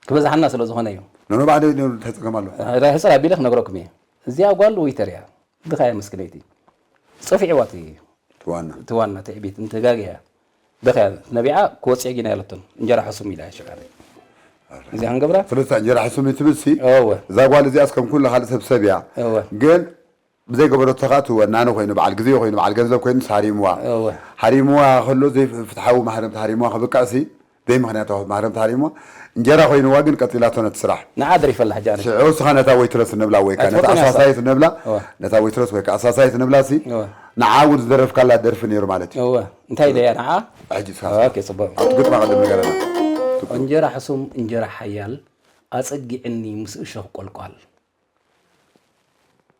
ክበዝሓና ስለ ዝኾነ እዩ። ኖኖ ባዕለይ ኖኖ እንታይ ጸገም ኣለዎ? ራይ ሕጽር ኣቢለ ክነግረኩም እየ። እዚኣ ጓል ዌይተር እያ። ድኻ እያ መስክነይቲ። ጸፊዕዋ እቲ እቲ ዋና። እቲ ዋና ትዕቢት፣ እንተጋግያ። ድኻ እያ። ነቢዓ ክወጽእ ጊና ያለቶን። እንጀራ ሕሱም ኢላ እያ ሸቃለ። እዚኣ ክንገብራ? ስለዚ እንጀራ ሕሱም ትብል ሲ፣ እወ። እዛ ጓል እዚኣስ ከም ኩሉ ካልእ ሰብ ሰብ እያ። እወ። ግን ብዘይገበረቶ ኸኣ እቲ ወናኒ ኮይኑ፣ በዓል ግዜ ኮይኑ፣ በዓል ገንዘብ ኮይኑ፣ ሃሪምዋ። እወ። ሃሪምዋ ከሎ ዘይፍትሓዊ ማህረምቲ ሃሪምዋ ክብቃዕ ሲ፣ ዘይምኽንያታዊ ማህረምቲ ሃሪምዋ። እንጀራ ኮይንዋ ግን ቀጺላቶ ነቲ ስራሕ። ንዓ ደሪፈላ ሕጂ ኣነ። ሽዑ እስኻ ነታ ወይትረስ ንብላ ወይ ከኣ ነታ ኣይትፈልጦን እያ እሳ። ኣሳሳይት ንብላ፣ እወ። ነታ ወይትረስ ወይ ከኣ ኣሳሳይት ንብላ ሲ፣ እወ። ንዓ እውን ዝደረፍካላ ደርፊ ነይሩ ማለት እዩ። እወ። እንታይ ኢለያ ንዓ? ሕጂ እስኻ ኦኬ፣ ጽቡቕ። ኣብቲ ግጥማ ቅድም ንገረና። እንጀራ ሕሱም፣ እንጀራ ሓያል፣ ኣጸጊዕኒ ምስ እሾኽ ቆልቋል።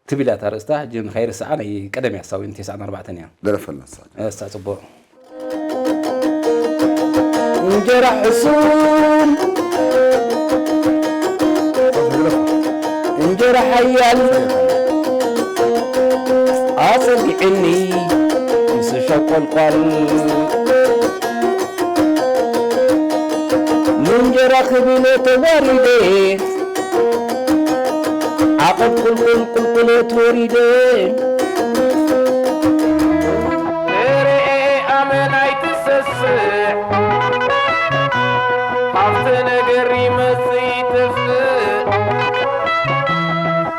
ትብል እያ እታ ኣርእስታ። ሕጂ ንኸይርስዓ ናይ ቀደም እያ፣ ሳዊን ተስዓን ኣርባዕተን እያ። ደረፈልና ንሳ። እሳ ጽቡቕ። እንጀራ ሕሱም፣ እንጀራ ሓያል፣ ኣጸጊዕኒ ምስ ሸቆልቋል። ንእንጀራ ክብሎ ተዋሪደ፣ ዓቐብ ቁልቁል ቁልቁለት ወሪደ። ንርኤ ኣመና ኣይትሰስዕ፣ ሃብቲ ነገር ይመጽእ ይጠፍእ።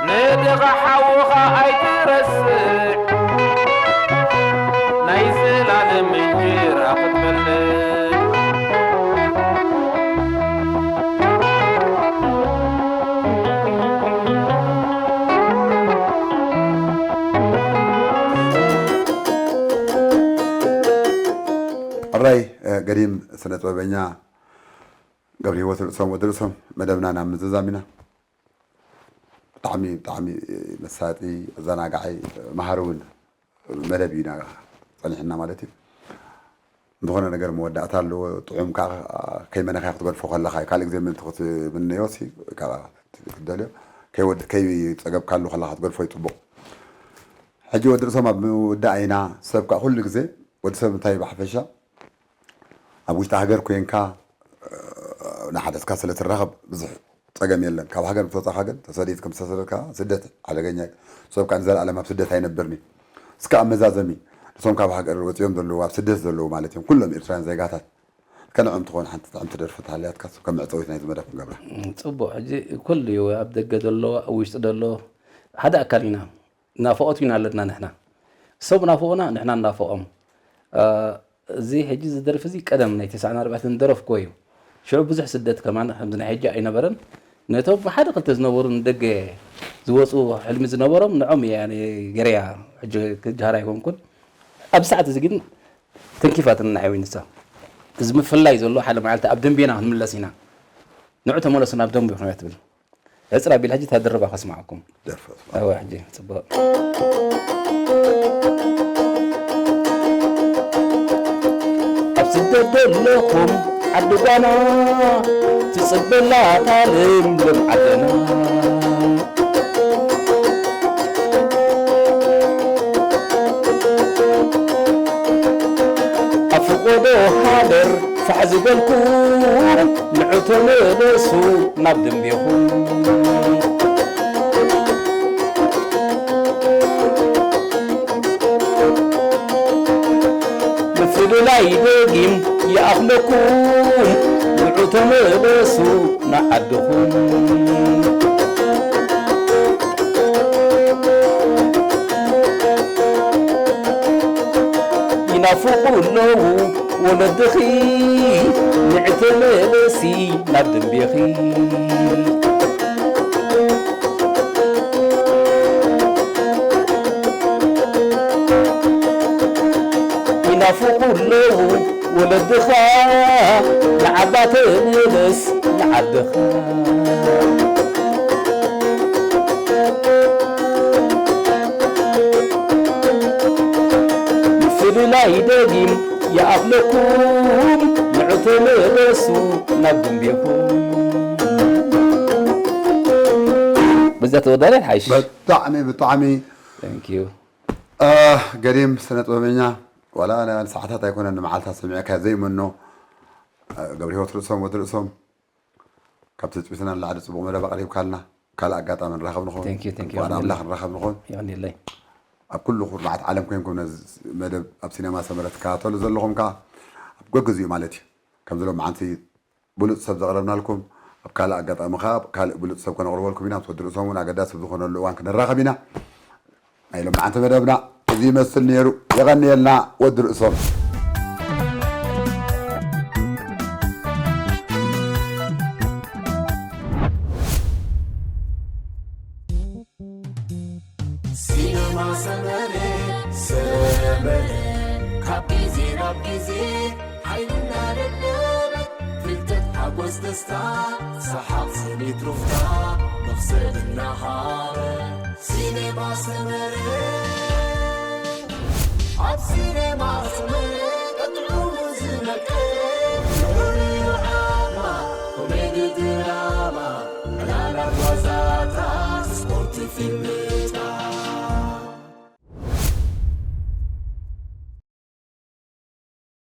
ንድኻ ሓውኻ ኣይትረስዕ፣ ናይ ዘላለም እንጀራ ክትበልዕ። ሕራይ፣ እ፣ ገዲም ስነ ጥበበኛ ገብረ ህይወት ርእሶም ወዲ ርእሶም መደብና ናብ ምዝዛም ኢና። ብጣዕሚ፣ ብጣዕሚ መሳጢ፣ ኣዘናጋዒ፣ መሃሪ እውን መደብ እዩ ኢና ጸኒሕና ማለት እዩ። እንተኾነ ነገር መወዳእታ ኣለዎ። ጥዑም ከኣ ከይመነኻ ክትገድፎ ከለኻ እዩ። ካልእ ግዜ ምእንቲ ክትምነዮ ሲ፣ ወይ ከኣ ክትደልዮ፣ ከይወድ-፣ ከይጸገብካሉ ከለኻ ክትገድፎ እዩ ጽቡቕ። ሕጂ ወዲ ርእሶም ኣብ ምውዳእ ኢና። ሰብ ከኣ ኩሉ ግዜ፣ ወዲ ሰብ እንታይ ብሓፈሻ ኣብ ውሽጢ ሃገር ኮንካ፣ እ፣ ንሓደስካ ስለ ትራኸብ ብዙሕ ጸገም የለን። ካብ ሃገር ምስ ወጻኻ ግን ተሰዲድካ ምስ ተሰደድካ ስደት ሓደገኛ እዩ። ሰብ ከኣ ንዘለኣለም ኣብ ስደት ኣይነብርን እዩ። እስከ ኣብ መዛዘሚ፣ እቶም ካብ ሃገር ወጺኦም ዘለዉ፣ ኣብ ስደት ዘለዉ ማለት እዮም፣ ኩሎም ኤርትራውያን ዜጋታት፣ ከንዕም ትኾን ሓንቲ ጥዕምቲ ደርፊ ተሃልያትካ፣ ከም መዕጸዊት ናይዚ መደብ ክንገብራ። ጽቡቕ። ሕጂ ኩሉ እዩ፣ ኣብ ደገ ዘሎ፣ ኣብ ውሽጢ ዘሎ፣ ሓደ ኣካል ኢና። ናፍቖት ኢና ኣለና ንሕና። ሰብ ናፍቑና፣ ንሕና ንናፍቖም። እ፣ እዚ ሕጂ እዚ ደርፊ እዚ ቀደም ናይ ተስዓን ኣርባዕተን ዝደረፍክዎ እዩ። ሽዑ ብዙሕ ስደት ከማን ከምዚ ናይ ሕጂ ኣይነበረን። ነቶም ሓደ ክልተ ዝነበሩ ንደገ ዝወጹ ሕልሚ ዝነበሮም ንዖም እየ ኣነ ገረያ። ሕጂ ክጅሃር ኣይኮንኩን። ኣብዚ ሰዓት እዚ ግን ተንኪፋትና ንዓይ እውን ንሳ። እዚ ምፍላይ ዘሎ ሓደ መዓልቲ ኣብ ደንቤና ክንምለስ ኢና። ንዑ ተመለሱ ናብ ደንቡ ኢኹም እያ ትብል። ዕጽር ኣቢል ሕጂ እታ ድርባ ከስምዓኩም። ደርፈ። እወ፣ ሕጂ ጽቡቕ። ኣብ ደደለኹም ዓዲ ጓና ትጽበላ ታልም ልም ዓደና። ኣፍቆዶ ሃገር ፋሕ ዝበልኩም ንዑ ተመለሱ ናብ ደንቤኹም። ምፍልላይ ደጊም ይኣኽለኩም፣ ንዑ ተመለሱ ንዓድኹም። ይናፍቑ ኣለዉ ወለድኺ፣ ንዒ ተመለሲ ናብ ደንቤኺ። ይናፍቑ ኣለዉ ወለድኻ፣ ንዓባ ተመለስ ንዓድኻ። ምፍልላይ ደጊም ይኣኽለኩም፣ ንዑ ተመለሱ ናብ ደንቤኹም። በዛ ተወዳደር ሓይሽ። ብጣዕሚ፣ ብጣዕሚ። Thank you። እ፣ ገዲም ስነ ጥበበኛ፣ ዋላ ሰዓታት ኣይኮነን ንመዓልታት ሰሚዕካ ዘይመኖ፣ እ፣ ገብረ ህይወት ርእሶም፣ ወዲ ርእሶም፣ ካብ ትጽቢትና ንላዕሊ ጽቡቕ መደብ ኣቕሪብካልና። ካልእ ኣጋጣሚ ንራኸብ ንኸውን። Thank you, thank you። እንኳን ኣምላኽ ንራኸብ ንኸውን። የቐንየለይ። ኣብ ኩሉ ኩርናዓት ዓለም ኮይንኩም ነዚ መደብ ኣብ ሲነማ ሰመረ ትከታተሉ ዘለኹም ከኣ ኣብ ገግዚኡ ማለት እዩ። ከምዚ ሎም መዓንቲ ብሉጽ ሰብ ዘቕረብናልኩም፣ ኣብ ካልእ ኣጋጣሚ ከኣ ካልእ ብሉጽ ሰብ ከነቕርበልኩም ኢና። ምስ ወዲ ርእሶም እውን ኣገዳሲ ኣብ ዝኾነሉ እዋን ክንራኸብ ኢና። ናይ ሎምዓንቲ መደብና እዚ ይመስል ነይሩ። የቐንየልና ወዲ ርእሶም። ሲነማ ሰመረ፣ ሰመረ፣ ካብ ግዜ ናብ ግዜ ሓይልና ደለበ፣ ፍልጠት ሓጎስ ደስታ፣ ሰሓቕ ስኒት ሩፍታ፣ መኽሰብ እናሃበ። ሲኔማ ሰመረ፣ ኣብ ሲኔማ ሰመረ፣ ቀጥዑ ዝነቀ፣ ፍሉይ ዓማ፣ ኮሜዲ ድራማ፣ ዕላላት ዋዛታት፣ ስፖርት ፊልም፣